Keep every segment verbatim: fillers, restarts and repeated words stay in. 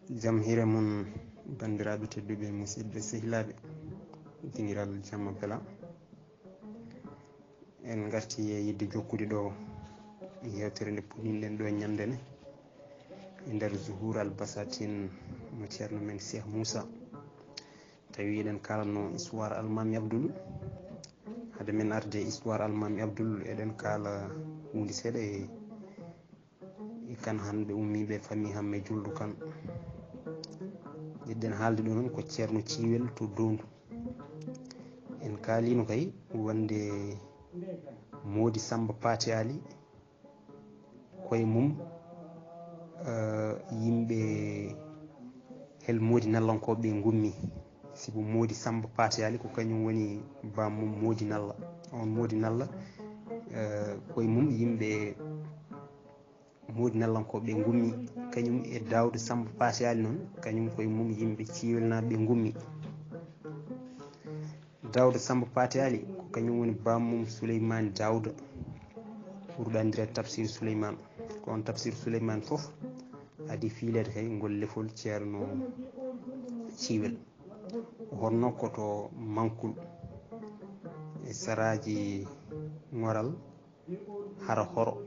Jam hiire mon, banndiraaɓe tedduɓe, musidɓe sehilaaɓe, dingiral jamma bela. En ngarti e yiɗde jokkude ɗo yeewtere nde puɗɗinɗen ɗo ñande ne e nder Zuhur Al Basatin mo Ceerno men Cheikh Moussa. Tawi eɗen kaalanno histoire Almaami Abdul. Hade men arde histoire Almaami Abdul, eɗen kaala huunde seeɗa e e kan hannde ummiiɓe famille Hamme Juldu kan. Jiɗɗen haalde ɗo noon ko Ceerno Ciwel to Doondu. En kaalino kay wonde Moodi Samba Paate Ali, koye mum, eh, yimɓe Hel Moodi Nallankooɓe ngummi. Sibu Moodi Samba Paate Ali ko kañum woni bammum Moodi Nalla. On Moodi Nalla, eh, koye mum yimɓe Moodi Nallankooɓe ngummi, kañum e Daawda Samba Paate Ali noon, kañum koye mum yimɓe Ciwelnaaɓe ngummi. Daawda Samba Paate Ali ko kañum woni bammum Suleymaani Daawda, ɓurɗo anndireede Tafsir Suleymaan. Ko on Tafsir Suleymaan fof adii fiileede kay ngol lefol Ceerno Ciwel. O honno ko to Mankul e saraaji Ŋoral, hara horo.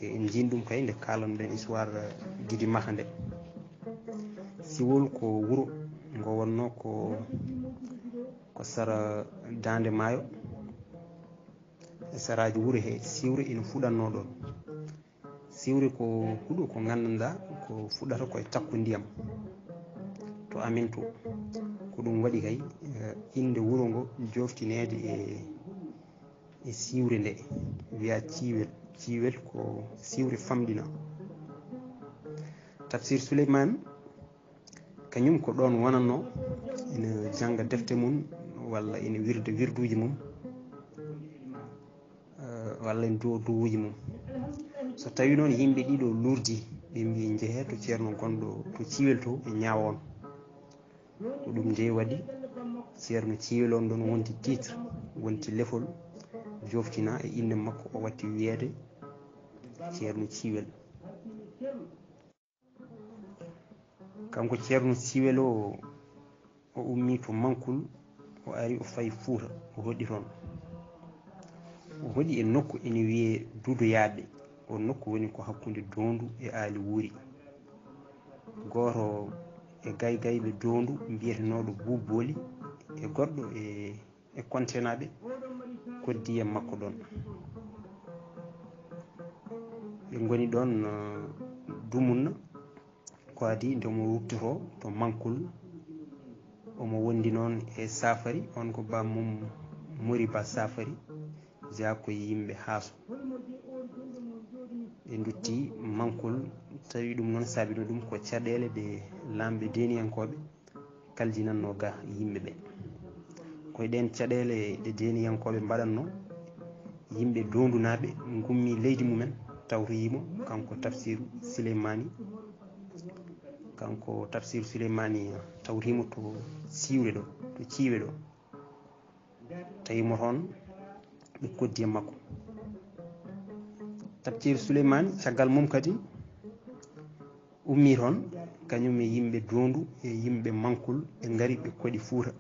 E, en njiin ɗum kay nde kaalanɗen histoire Gidi Maha nde. Siwol ko wuro ngo wonno ko, ko sara Daande Maayo. E saraaji wuro he Siwre ina fuɗatno ɗon. Siwre ko huɗo ko nganndanɗaa ko fuɗata koye takko ndiyam to amen to. Ko ɗum waɗi kay, eh, innde wuro ngo joftineede e, e siwre nde, wiya Ciwel. Ciwel ko siwre famɗina. Tafsir Suleymaan, kañum ko ɗoon wonatno, ina jannga defte mum, walla ina wirda wirduuji mum, eh, walla ina duwa duwuuji mum. So tawii noon yimɓe ɗiɗo luurdi, ɓe mbii njehee to ceerno gonɗo to Ciwel to, ɓe ñaawa on. Ko ɗum nde waɗi ceerno Ciwel on ɗoon wonti titre, wonti lefol, joftina e innde makko, o watti wiyeede ceerno Ciwel. Kanko Ceerno Ciwel o, o ummii to Mankul, o ari o fayi Fuuta, o hoɗi toon. O hoɗi e nokku ene wiyee Dudoyaaɓe. O nokku woni ko hakkunde Doondu e Aali Wuuri. Gooto e gaygayɓe Doondu mbiyetenooɗo Buubooli e goɗɗo e e Kontenaaɓe koddii e makko ɗoon. Ɓe ngoni ɗoon, eh, dumunna, ko adii nde omo ruttotoo to Mankul, omo wondi noon e Saafari, on ko bammum Moriba Saafari, jeyaa ko e yimɓe Haaso. Ɓe ndutti Mankul, tawi ɗum noon saabii ɗum ko caɗeele ɗe laamɓe deeniyankooɓe kaljinannoo ga yimɓe ɓe. Ko e ɗeen caɗeele ɗe deeniyankooɓe mbaɗatnoo, yimɓe Doondunaaɓe ngummi leydi mumen, tawtoyii mo, kanko Tafsiiru Sileymaani. Kanko Tafsiiru Sileymaani tawtoyii mo to Siwre ɗo, to Ciiwe ɗo. Tawi mo toon, ɓe koddi e makko. Tafsiiru Suleymaani, caggal mum kadi, ummii toon, kañum e yimɓe Doondu e yimɓe Mankul, ɓe ngari, ɓe koɗi Fuuta.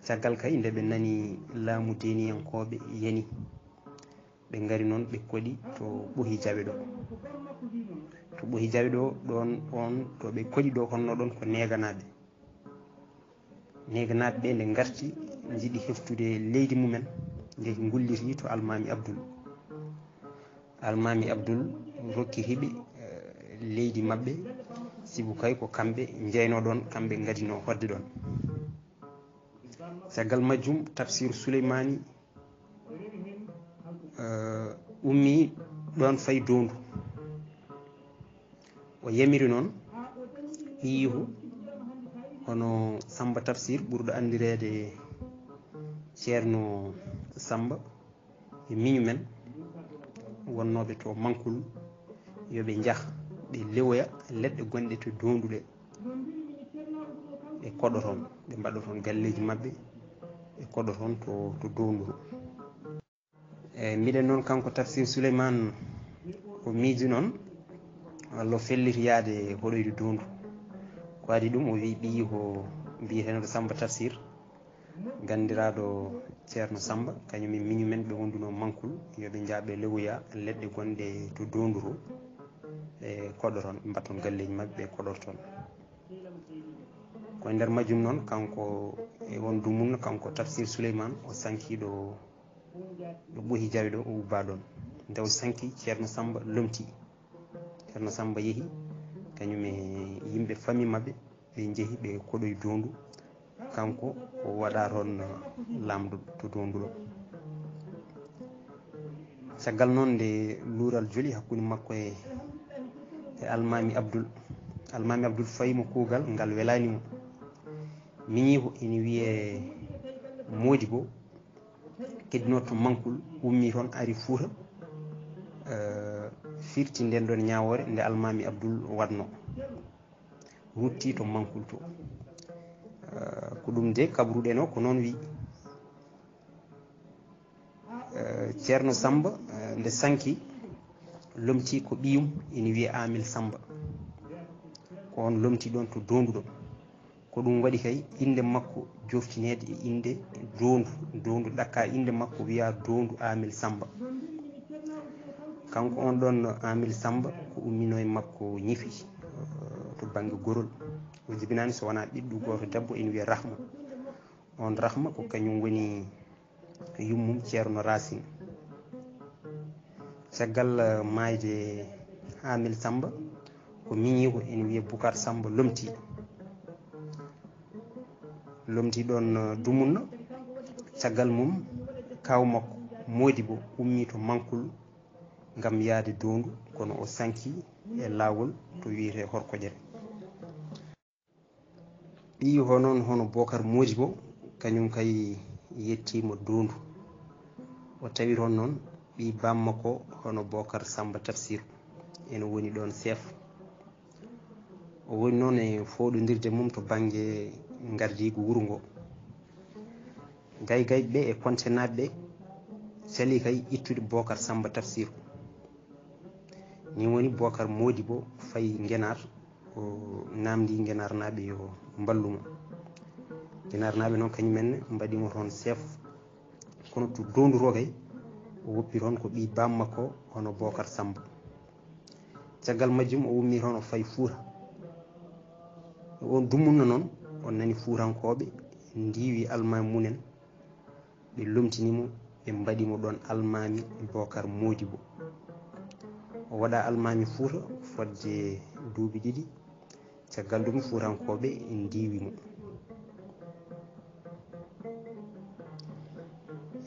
Caggal kay, nde ɓe nani laamu deeniyankooɓe yani, ɓe ngari noon, ɓe koɗi to Ɓohi Jawe ɗo. To Ɓohi Jawe ɗo, ɗoon, on, to ɓe koɗi ɗo, honno ɗoon ko neeganaaɓe. Neeganaaɓe ɓe nde ngarti, njiɗi heftude leydi mumen, nde ngulliti to Almaami Abdul. Almaami Abdul rokki hiɓe, eh, leydi maɓɓe, sibu kay ko kamɓe njeynoo ɗoon, kamɓe ngadinoo hoɗde ɗoon. Caggal majjum, Tafsiiru Suleymaani, eh, ummii ɗoon fayi Doondu. O yamiri noon ɓiyiiko hono Samba Tafsir, ɓurɗo anndireede Ceerno Samba, e miñu men wonnooɓe to Mankul, yo ɓe njah, ɓe lewoya leɗɗe gonɗe to Doondu ɗe, ɓe koɗo toon, ɓe mbaɗa toon galleeji maɓɓe, ɓe koɗo toon to, to Doondu. E, mbiɗen noon, kanko Tafsir Suleymaan, o miiji noon, walla o felliti yahde hoɗoyde Doondu. Waɗi ɗum, o wi ɓiyi ko mbiyeteeɗo Samba Tafsir, ganndiraaɗo Ceerno Samba, kañum e miñum en ɓe wonduno Mankul, yo ɓe njaaɓe Lewoya, leɗɗe gonɗe to Donduro, ɓe koɗo toon, ɓe mbaɗa toon galleeji maɓɓe, ɓe koɗo toon. Ko e nder majjum noon, kanko e on dumunna, kanko Tafsir Souleymane, o sanki ɗo, ɗo Ɓoohi Jawe ɗo, o ubba ɗoon. Nde o sanki, Ceerno Samba lomti. Ceerno Samba yehi, kañum e yimɓe famille maɓɓe, ɓe njehi, ɓe koɗoyi Dondu. Kanko o waɗa toon laamɗo to Dondu ɗo. Caggal noon nde luural joli hakkunde makko e, e Almaami Abdul. Almaami Abdul fayi mo kuugal ngal welaani mo. Miñiiko ina wiyee Moodibo, keddinooɗo to Mankul, ummii toon, ari Fuuta, eh, firti ndeen ɗoon ñaawoore nde Almaami Abdul waɗno. Rutti to Mankul to. Eh, ko ɗum de kabruɗen o ko noon wi. Eh, Ceerno Samba, eh, nde sanki, lomti ko ɓiyum ina wiyee Amil Samba. Ko on lomti ɗoon to Dondu ɗo. Ko ɗum waɗi kay innde makko joftineede e innde Dondu, Dondu ɗakka innde makko wiya Dondu Amil Samba. Kanko on ɗoon Amil Samba ko ummino e makko ñifi, eh, to bannge Gorol. O jibinaani so wonaa ɓiɗɗo gooto debbo ina wiyee Rahma. On Rahma ko kañum woni yummum Ceerno Racine. Caggal, eh, maayde Amil Samba, ko miñiiko ina wiyee Bukar Samba lomti. Lomti ɗoon, eh, dumunna. Caggal mum, kaaw makko Moodibo ummii to Mankul ngam yahde Dondu, kono o sanki e laawol to wiyetee Horkoƴere. Ɓiyi o noon hono Bookar Moodibo, kañum kay yettiima Dondu. O tawi toon noon ɓiy bammakko hono Bookar Samba Tafsir, ene woni ɗoon chef. O woni noon e fooɗondirde mum to bannge ngardiigu wuro ngo. Gaygayɓe ɓe e kontenaaɓe ɓe cali kay ittude Bookar Samba Tafsir. Ni woni Bookar Moodibo fayi Ngenaar, o naamndii Ngenaarnaaɓe yo mballu mo. Ngenaarnaaɓe noon kañum en mbaɗi mo toon chef. Kono to Dondu to kay, o woppi toon ko ɓiy bammakko hono Bookar Samba. Caggal majjum o ummii toon o fayi Fuuta. E oon dumunna noon, o nani Fuutankooɓe ndiiwi almaami mum en. Ɓe lomtini mo, ɓe mbaɗi mo ɗoon almaami Bookar Moodibo. O waɗa almaami Fuuta fodde duuɓi ɗiɗi. Caggal ɗum, Fuutankooɓe ndiiwi mo.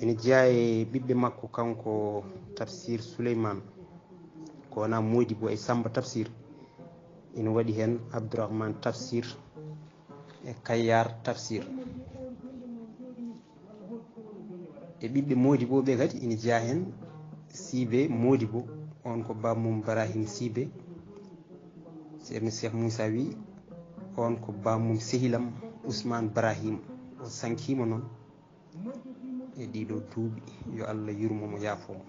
Ene jeyaa e ɓiɓɓe makko kanko Tafsir Suleymaan, ko wona Moodibo e Samba Tafsir. Ene waɗi heen Abdourahmane Tafsir e Kayyar Tafsir. E ɓiɓɓe Moodibo ɓe kadi ina jeyaa heen Siibe Moodibo, on ko bamum Barahim Siibe. Ceerno Cheikh Moussa wi, on ko bamum sehilam Ousmane Barahim. O sankiima noon e ɗiɗo duuɓi, yo Allah yurmo mo, yaafo mo.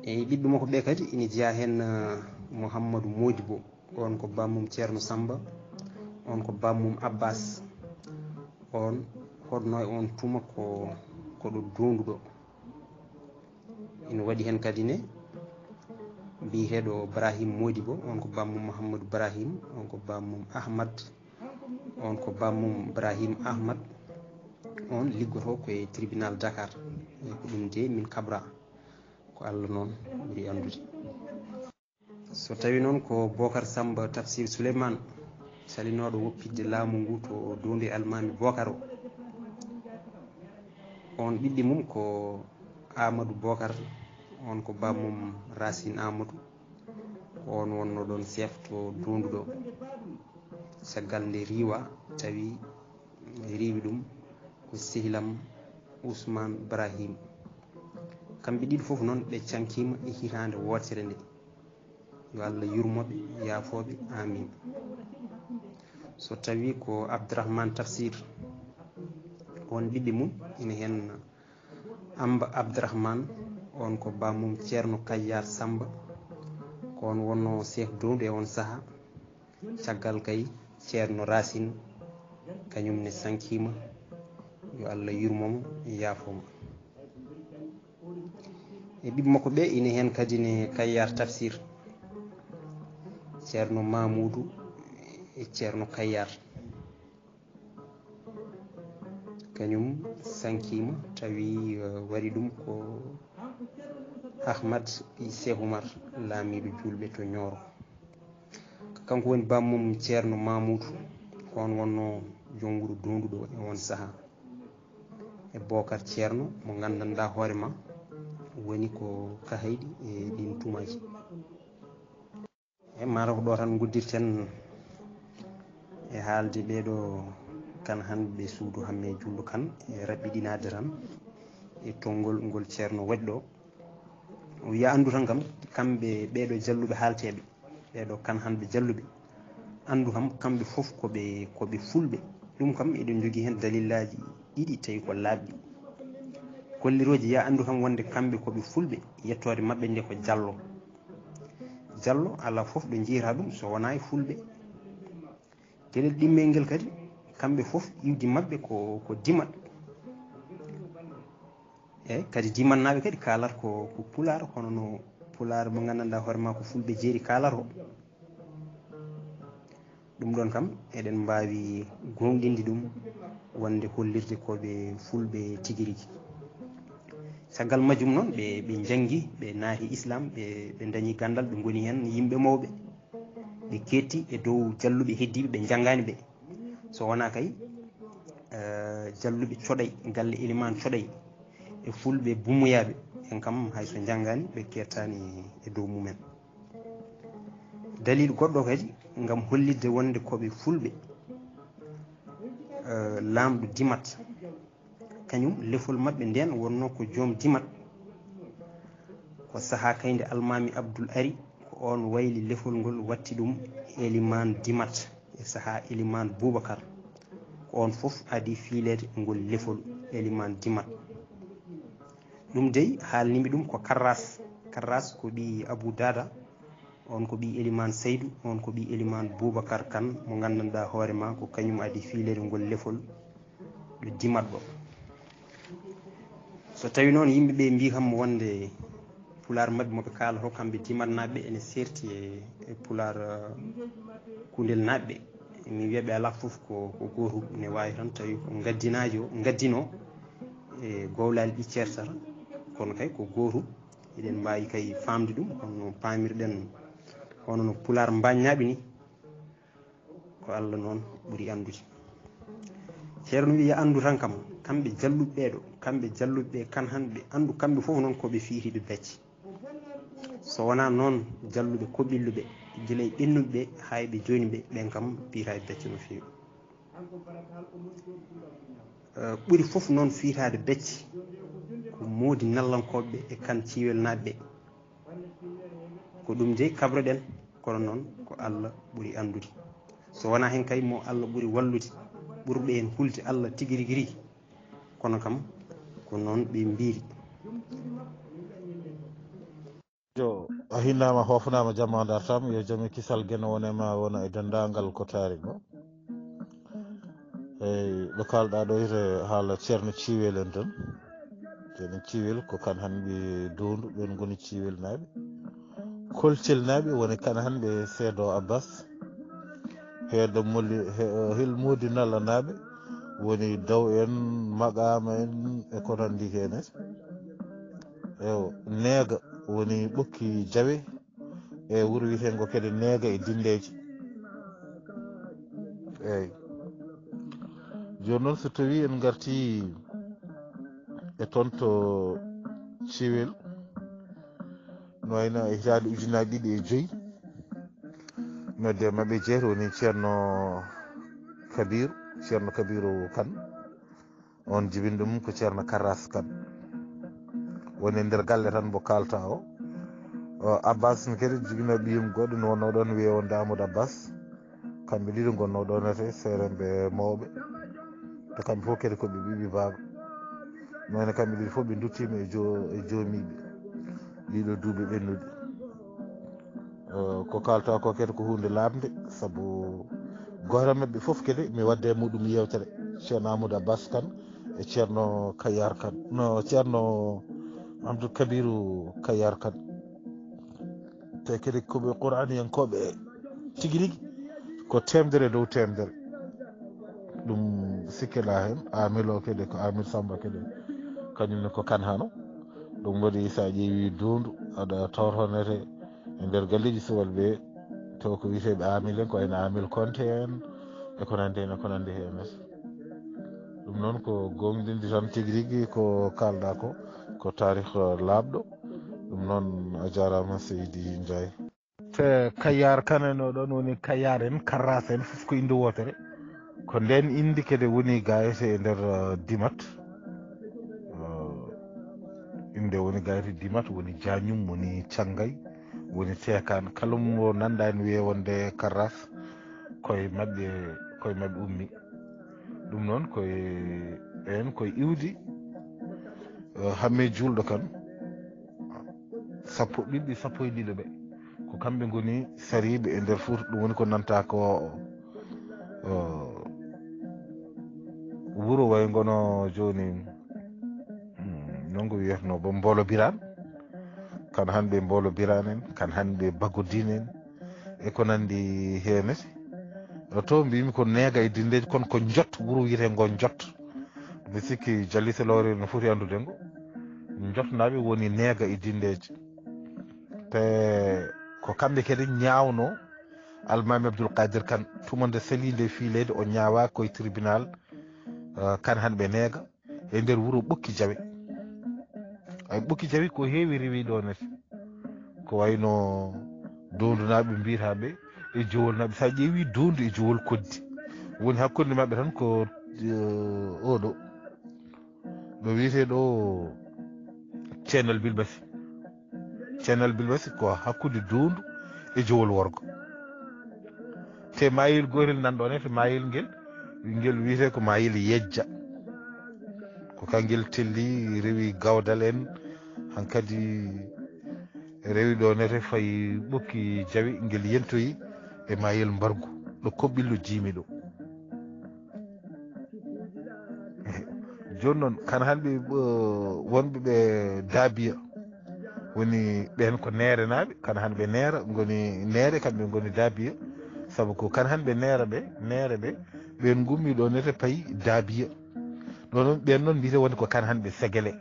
E ɓiɓɓe makko ɓe kadi ina jeyaa heen, eh, Mouhammadou Moodibo, on ko bamum Ceerno Samba, on ko bamum Abbas, on hoɗno e on tuma ko, ko ɗo Dondu ɗo. Ina waɗi heen kadi ne biyeteeɗo Barahim Moodibo, on ko bamum Mouhammadou Barahim, on ko bamum Ahmad, on ko bamum Barahim Ahmad, on liggoto ko e tribunal Dakar. E ko ɗum de min kabra, ko Allah noon ɓuri anndude. So tawi noon ko Bookar Samba Tafsir Suleymaan, salinooɗo woppitde laamu ngu to Dondu e almaami Bookar o. On ɓiɗɗi mum ko Amadou Bookar, on ko bamum Racine Amadou, ko on wonno ɗoon chef to Dondu ɗo. Caggal nde riiwa, tawi riiwi ɗum ko sehilam Ousmane Barahim. Kamɓe ɗiɗi fof noon ɓe cankiima e hitaande wootere nde. Yo Allah yurmo ɓe, yaafo ɓe. Amin. So tawi ko Abdourahmane Tafsir, on ɓiɓɓe mum ina heen Amba Abdourahmane, on ko bamum Ceerno Kayyar Samba, On wonno chef downdu e on saha. Caggal kay, Ceerno Racine, kañum ne sankima, yo Allah yurmomo, yaafoma. E ɓiɓɓe makko ɓe ine heen kadi ne Kayyar Tafsir, Ceerno Mamoudou e Ceerno Kayyar. Kañum sankima, tawi, eh, waɗi ɗum ko Ahmad Ɓi Cheikh Oumar, laamiiɗo juulɓe to Nioro. Kanko woni bammum Ceerno Mamoudou, ko on wonno jonnguɗo downdu ɗo e on saha. E Bokar Ceerno mo nganndanɗaa hoore ma, woni ko kahayɗi e ɗin tumaji. E maaro ko ɗo tan nguddirten e haalde ɓeeɗo kan hanɓe suudu Hamme Jullo kan, e raɓɓiɗinaade tan e tonngol ngol Ceerno waɗi ɗo. O wiya anndu tan kam, kamɓe ɓeeɗo jalluɓe haalteeɓe, ɓeeɗo kan hanɓe jalluɓe, anndu kam kamɓe fof ko ɓe, ko ɓe fulɓe. Ɗum kam eɗen njogii heen dalillaaji ɗiɗi tawi ko laaɓɗi. Kollirooji ya anndu kam wonde kamɓe ko ɓe fulɓe, yettoode maɓɓe nde ko Jallo. Jallo alaa fof ɗo njiyata ɗum so wonaa e fulɓe. Geɗel ɗimmel ngel kadi, kamɓe fof iwdi maɓɓe ko, ko dimat. Eeyi, kadi dimannaaɓe kadi kaalata ko, ko pulaar, kono no pulaar mo nganndanɗaa hoore ma ko fulɓe jeeri kaalata o. Ɗum ɗon kam, eɗen mbaawi gooŋɗinde ɗum wonde hollirde ko ɓe fulɓe tigi rigi. Caggal majjum noon, ɓe, ɓe njanngi, ɓe naati Islam, ɓe, ɓe ndañi ganndal, ɓe ngoni heen yimɓe mawɓe. Ɓe keetti e dow jalluɓe heddiiɓe ɓe njanngaani ɓe. So wonaa kay, eh, jalluɓe coɗay, galle Elimaan coɗay, e fulɓe bumuyaaɓe, en kam hay so njanngaani, ɓe keettaani e dow mumen. Dalil goɗɗo kadi, ngam hollitde wonde ko ɓe fulɓe, eh, laamɗo dimat, kañum lefol maɓɓe nden wonno ko joom dimat. Ko sahaa kay nde Almaami Abdul ari, ko on wayli lefol ngol, watti ɗum Elimaan Dimat e sahaa Elimaan Buubakar. Ko on fof adi fiileede ngol lefol Elimaan Dimat. Ɗum dey, haalnimi ɗum ko Karras. Karras ko ɓii Abu Dada, on ko ɓii Elimaan Saydu, on ko ɓii Elimaan Buubakar Kan, mo nganndanɗaa hoore ma ko kañum adi fiileede ngol lefol ɗo dimat ɗo. So tawi noon yimɓe ɓe mbii kam wonde pulaar maɓɓe mo ɓe kaalata o, kamɓe dimatnaaɓe ɓe ene seerti e, e pulaar, eh, kuundelnaaɓe ɓe. Mi wiya ɓe alaa fof ko, ko gootum, ne waawi tan tawi ko ngaddinaajo, ngaddinoo e gowlaali ɗi ceertata, kono kay ko gootum. Eɗen mbaawi kay faamde ɗum, kono no paamirɗen, hono no pulaar mbaañnaaɓe ni, ko Allah noon ɓuri anndude. Ceerno wiya anndu tan kam, kamɓe jalluɓe ɓee ɗo, kamɓe jalluɓe ɓe kan han ɓe anndu, kamɓe fof noon ko ɓe fiyitiiɓe becce. So wonaa noon jalluɓe ko ɓilluɓe, gila e ɓennuɓe ɓe haa e ɓe jooni ɓe, ɓen kam piiraa e becce no feewi. Eh, ɓuri fof noon fiyitaade becce ko moodi nallankooɓe ɓe e kan ciwelnaaɓe ɓe. Ko ɗum dey kabroɗen, kono noon ko Allah ɓuri anndude. So wonaa heen kay mo Allah ɓuri wallude, ɓurɓe heen hulde Allah tigi rigi rigi, kono kam ko noon ɓe mbiiri. Yo a hinnaama, hoofnaama, jam a dartaama, yo jam e kisal geno won e ma, wona e denndaangal ko taari ngo. Eyi, ɗo kaalɗaa ɗo ete haala Ceerno Ciwel en tan. Ceerno Ciwel ko kan han ɓe downdu, ɓen ngoni Ciwelnaaɓe. Kolcelnaaɓe woni kan han ɓe Seedo Abbas. Heedo Moli, he-, Hil Moodi Nalanaaɓe woni Daw en, Maqaama en e ko nanndi heen en. Ewo, Neega woni Ɓokki Jawe, e wuro wiyeteengo kadi Neega e Dinndeeji. Eyi. Jooni noon, so tawii en ngartii e toon to Ciwel, no wayno e hitaande ujunaaji ɗiɗi e joyi, nodde maɓɓe jeeto woni Ceerno Kabiru, Ceerno Kabiru Kan. On jibini ɗum ko Ceerno Karras Kan. Woni e nder galle tan mbo kaalta o. O Abbas ne kadi jibina ɓiyum goɗɗo no wonno ɗon wiyee wonde Amadou Abbas. Kamɓe ɗiɗo ngonno ɗon ete seeremɓe mawɓe. To kamɓe fof kadi ko ɓe ɓiɓɓe baaba. No wayno kamɓe ɗiɗo fof ɓe nduttiima e jo-, e joomiiɓe. Ɗiɗo duuɓi ɓennuɗi. Eh, ko kalta ko kadi ko hunde labnde, sabu goto maɓɓe fof kadi mi wadde e muɗum yewtere, Ceerno Amadou Abbas Kane e Ceerno Kayyar Kane, no, Ceerno Abdoul Kabiru Kayyar Kane. Te kadi ko ɓe Qur'aniyankooɓe tigi rigi, ko teemedere e dow teemedere. Ɗum sikke alaa heen. Amil o kadi ko Amil Samba kadi, kañum ne ko Kane hano. Ɗum waɗi so a ƴeewi duundu, aɗa tawtonete e nder galleeji suwal ɓe, taw ko wiyeteeɓe Amil en, ko wayno Amil Konte en, e ko nanndi heen, e ko nanndi heen. Ɗum noon ko goongɗinde tan tigi rigi ko kaalɗaa ko, ko taarih laaɓɗo. Ɗum noon a jaaraama Seydi Ndiaye. Te Kayyar Kane no ɗoon woni Kayyar en, Karras en, fof ko innde wootere. Ko ndeen innde kadi woni gayete e nder, eh, Dimat. Eh, innde woni gayete Dimat, woni Jañum, woni Cangay, woni Teekaan. Kala mo nanɗaa en wiyee wonde Karras, koye maɓɓe, koye maɓɓe ummi. Ɗum noon koye, ɓeen koye iwdi, eh, Hamme Juulɗo Kan. Sappo, ɓiɓɓe sappo e ɗiɗo ɓe. Ko kamɓe ngoni sariiɓe e nder Fuuta. Ɗum woni ko nanta ko, eh, wuro way ngono jooni, hmm, non ko wiyatnoo bo Mboolo Biraan. Kan hannde Mboolo Biraan en, kan hannde Bagodin en, e ko nanndi heen. To mbimi ko Neega e Dindeeji, kono ko Njot, wuro wiyetee ngo Njot. Mi sikki Jalli Selori no foti anndude ngo. Njotnaaɓe woni Neega e Dindeeji. Te ko kamɓe kadi ñaawno Almaami Abdul Qadir Kan, tuma nde sali nde fii leydi, o ñaawa koye tribunal, eh, Kan Hanɓe Neega, e nder wuro Ɓokki Jawe. Ay, Ɓokki Jawe ko heewi rewi ɗo nete. Ko wayno Dondunaaɓe mbiyata ɓe e Jowolnaaɓe. So a ƴeewi Dondu e Jowol koddi. Woni hakkunde maɓɓe tan ko, eh, oɗo. Ɗo wiyetee ɗo Ceenal Bilbasi. Ceenal Bilbasi ko hakkunde Dondu e Jowol Worgo. Te maayel gootel nan ɗon, te maayel ngel, ngel wiyetee ko maayel Yejja. Ko kangel telli, rewi Gawdal en, hankadi rewi ɗo nete fayi Ɓokki Jawe, ngel yentoyi e maayel Mbargu, ɗo Koɓɓillo jiimi ɗo. Jooni noon, Kan Hanɓe, eh, wonɓe ɓe Daabiya, woni ɓeen ko Neerenaaɓe, Kan Hanɓe Neera, ngoni Neere, kamɓe ngoni Daabiya, sabu ko Kan Hanɓe Neera ɓe, Neere ɓe, ɓeen ngummi ɗo nete payi Daabiya. Ɗo noon, ɓeen noon mbiyetee wonde ko Kan Hanɓe Segele.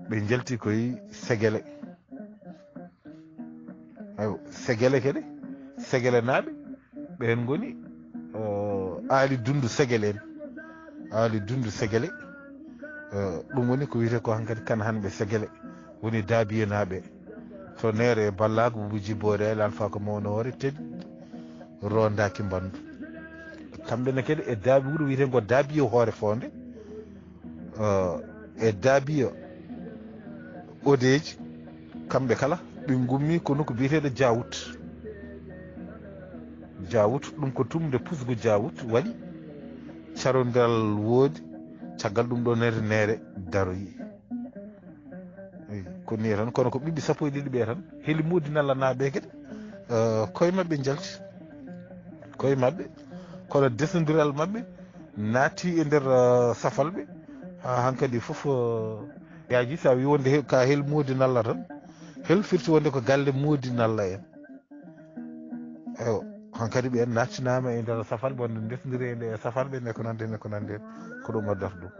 Ɓe njalti koye Segele. Ayo, Segele kadi, Segelenaaɓe, ɓeen ngoni, eh, Aali Dunndu Segele en. Aali Dunndu Segele, eh, ɗum woni ko wiyetee ko hankadi Kan Hanɓe Segele, woni Daabiyenaaɓe. To Neere e Ballaagu, Buubu Jibboore, e Alfaa ko mawno hoore, teddi rondaaki mbandu. Kamɓe ne kadi e Daabi, wuro wiyetee ngo Daabiye Hoore Foonde, eh, e Daabiya Odeeji, kamɓe kala ɓe ngummi ko nokku biyeteeɗo Jawut. Jawut, ɗum ko tumde pusgu Jawut waɗi, carondiral woodi, caggal ɗum ɗo Neere, Neere daroyi. Eyi, ko nii tan, kono ko ɓiɓɓe sappo e ɗiɗi ɓe tan, heli Moodi Nalla naaɓe kadi, eh, koye maɓɓe njalti. Koye maɓɓe, kono desondiral maɓɓe naati e nder, eh, safalɓe. Haa hankadi fof, eh, yaaji, so a wii wonde he-, ka hel Moodi Nalla tan, hel firti wonde ko galle Moodi Nalla en. Eyo, hankadi ɓeen nattinaama e nder safalɓe, wonde ndesondiri e nde e safalɓe, nde ko nande, nde ko nande, ko ɗum addata ɗum.